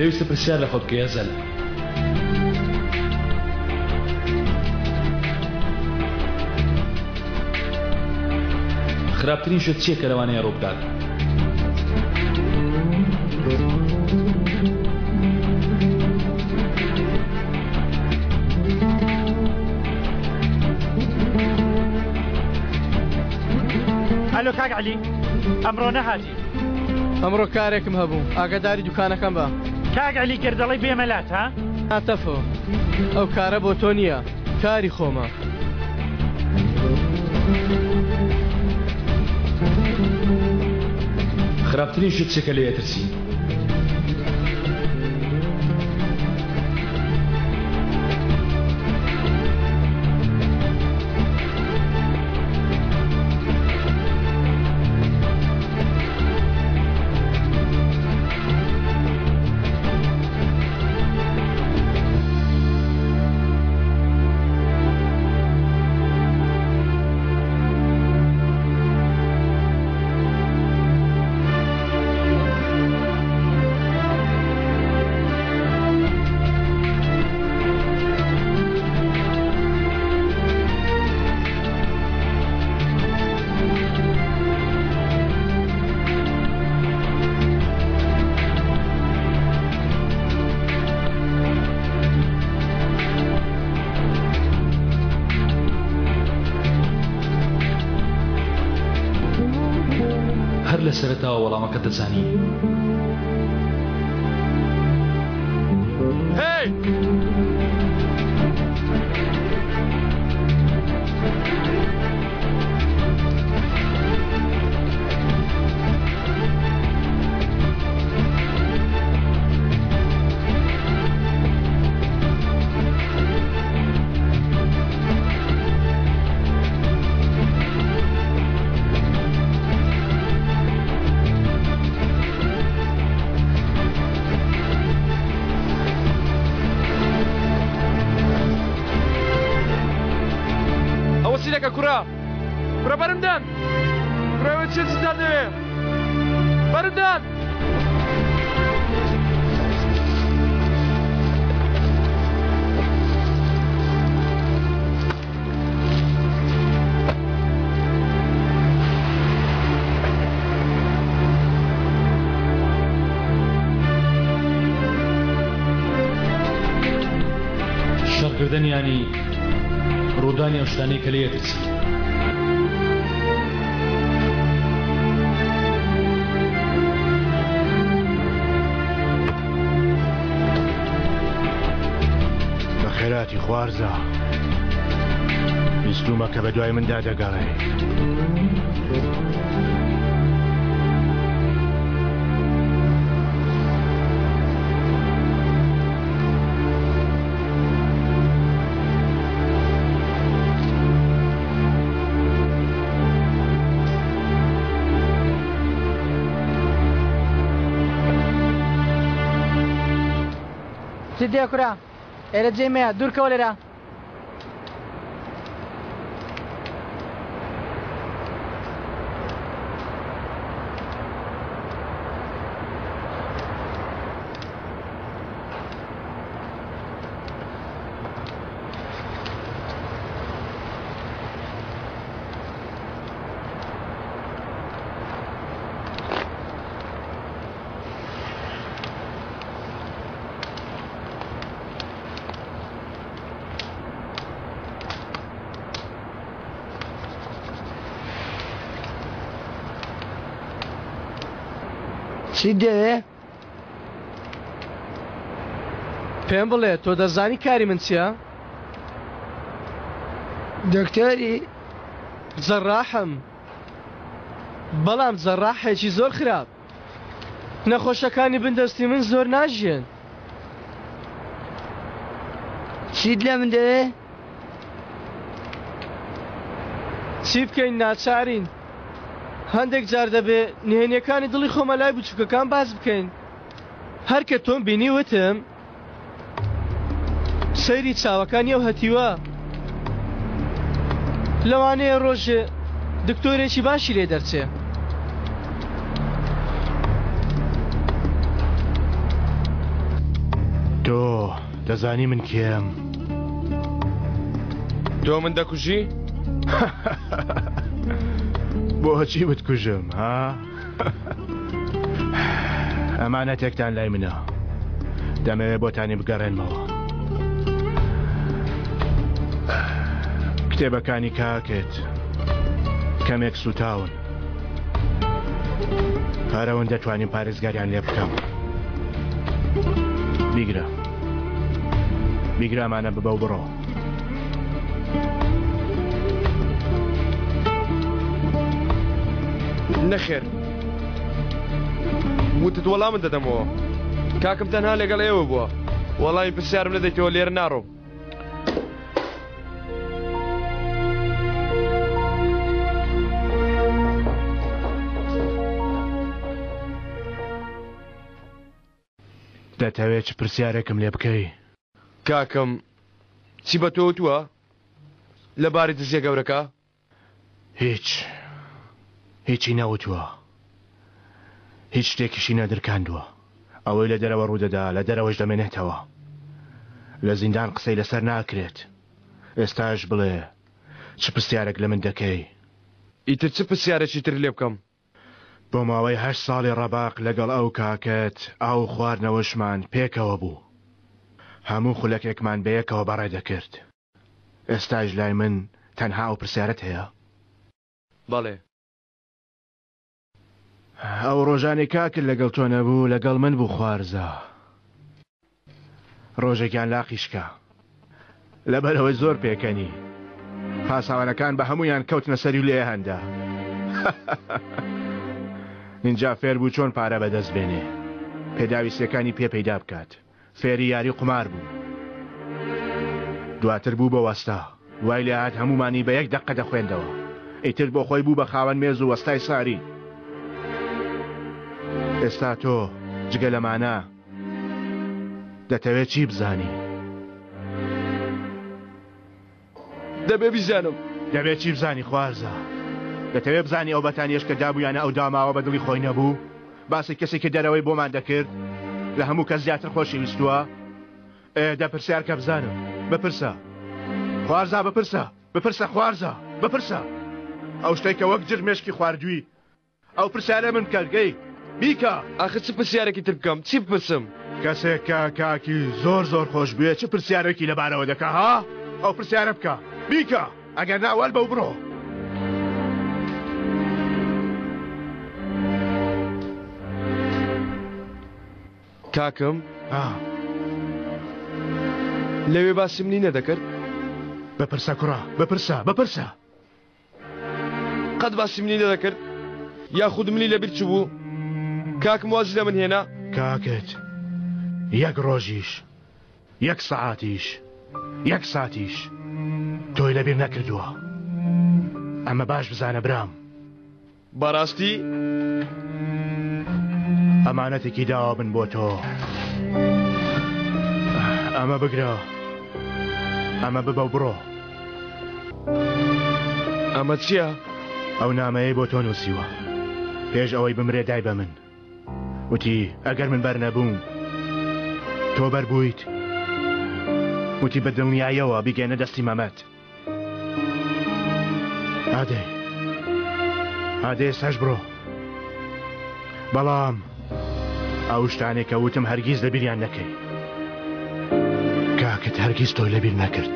پێویستە پرسیار لە خۆت بکەی ئەزەل. خراپترین شت چییە کە لەوانەیە ڕووبدات؟ ئەلۆ کاک عەلی ئەمڕۆ نەهاتی؟ ئەمڕۆ کارێکم هەبوو ئاگاداری دوکانەکەم بە. کاک عەلی گەر دەڵێی بێمە لات ها؟ نا تەفۆ ئەو کارە بۆ تۆ نییە کاری خۆمە. خراپترین شت چیە کە لێی ئەترسی؟ هەر لە سەرەتاوە وەڵامەکەت دەزانی. هەی! ئەوە چی دەکە کوڕە؟ کوڕە بەرم دەن! کوڕە ئەوە چیە چیتان دەوێ؟ بەرم دەن! شەڕکردن یانی ڕوودانی ئەو شتانەی کە لێی ئەترسی. بەخێراتی خوارزا. بیستوومە کە بەدوای مندا دەگەڕێی. چیت دێ کورە ئێرە جێی مەیە دوورکەوە لێرە. چیت دەوێ؟ پێم بڵێ تۆ دەزانی کاری من چییە؟ دکتۆری؟ جەڕاحم بەڵام جەڕاحێکی زۆر خراپ نەخۆشەکانی بن دەستی من زۆر ناژیێن. چیت لە من دەوێ؟ چی بکەین ناچارین. هەندێک جار دەبێ نهێنیەکانی دڵی خۆمە لای بچووکەکان باس بکەین. هەر کە تۆم بینی وتم سەیری چاوەکانی ئەو هەتیوە. لەوانەیە ڕۆژێ دکتۆرێکی باشی لێ دەرچێ. دەزانی من کێم؟ تۆ من دەکوژی؟ بۆچی بتکوژم ها؟ ئەمانەتێکتان لای منە دەمەوێت بۆتانی بگەڕێنمەوە کتێبەکانی کاکت کەمێک سوتاون هەرەوەن دەتوانین پارێزگاریان لێ بکەم بیگرە بیگرامانە ببە و بڕۆ نەخێر وتت وەڵامت دەدەمەوە کاکم تەنها لەگەڵ ئێوە بووە وەڵامی پرسیارم نەدەیتەوە لێرە ناڕۆم دەتەوێت چ پرسیارێکم لێ بکەی؟ کاکم چی بە تۆ وتووە لە باری دزیە گەورەکە؟ هیچ هیچی نەوتووە هیچ شتێکیشی نەدرکاندووە ئەوەی لە دەرەوە ڕوودەدا لە دەرەوەش دەمێنێتەوە لە زیندان قسەی لەسەر ناکرێت ئێستاش بڵێ چ پرسیارێک لە من دەکەی؟ ئیتر چ پرسیارێکی تر لێ بکەم؟ بۆ ماوەی هەشت ساڵی ڕەباق لەگەڵ ئەو کاکەت ئاو و خواردنەوەشمان پێکەوە بوو. هەموو خولەکێکمان بەیەکەوە بەڕێ دەکرد. ئێستاش لای من تەنها ئەو پرسیارەت هەیە؟ بەڵێ. ئەو ڕۆژانەی کاکت لەگەڵ تۆ نەبوو لەگەڵ من بوو خوارزا. ڕۆژێکیان لاقی شکا. لەبەرئەوەی زۆر پێکەنی. پاسەوانەکان بە هەموویان کەوتنە سەری و لێیاندا. ئینجا فێر بوو چۆن پارە بەدەست بێنێ. پێداویستیەکانی پێ پەیدا بکات. فێری یاری قومار بوو. دواتر بوو بە وەستا. وای لێهات هەموومانی بە یەک دەقە دەخوێندەوە. ئیتر بۆ خۆی بوو بە خاوەن مێز و وەستای ساری. ئێستا تۆ جگە لەمانە دەتەوێت چی بزانی؟ دەبێ بیزانم. دەبێ چی بزانی خوارزا؟ دەتەوێ بزانی ئەو بەتانیەش کە دابوویانە ئەو داماوە بە دڵی خۆی نەبوو؟ باسی کەسێکی دەرەوەی بۆمان دەکرد؟ لە هەموو کەس زیاتر خۆشی ویستووە؟ ئێ دە پرسیار کە بزانم. بپرسە. خوارزا بپرسە. بپرسە خوارزا. بپرسە. ئەو شتەی کە وەک جر مێشکی خواردووی ئەو پرسیارە من بکە گەی بیکە. ئاخر چ پرسیارێکی تر بکەم چی بپرسم؟ کەسێک کە کاکی زۆر زۆر خۆش بوێ چ پرسیارێکی لەبارەوە دەکا ها؟ ئەو پرسیارە بکە بیکە ئەگەر نا وەل بە و بڕۆ. کاکم ها لەوێ باسی منی نەدەکرد؟ بپرسە کوڕە بپرسە بپرسە. قەت باسی منی نەدەکرد یاخود منی لەبیر چوبوو کاکم وازی لە من هێنا. کاکت یەک ڕۆژیش یەک سەعاتیش یەک ساتیش تۆی لەبیر نەکردووە ئەمە باش بزانە برام. بەڕاستی؟ ئەمانەتێکی داوە بن بۆ تۆ ئەمە بگرە ئەمە ببە و بڕۆ. ئەمە چییە؟ ئەو نامەیەی بۆ تۆ نووسیوە پێش ئەوەی بمرێ دای بە من وتی ئەگەر من بەر نەبووم تۆ بەر بوویت وتی بە دڵنیاییەوە بیگەێنە دەستی مەمەد. ئادەی ئادەی ئێستاش بڕۆ بەڵام ئەو شتانێک کە وتم هەرگیز لەبیریان نەکەی کاکت هەرگیز تۆی لەبیر نەکرد.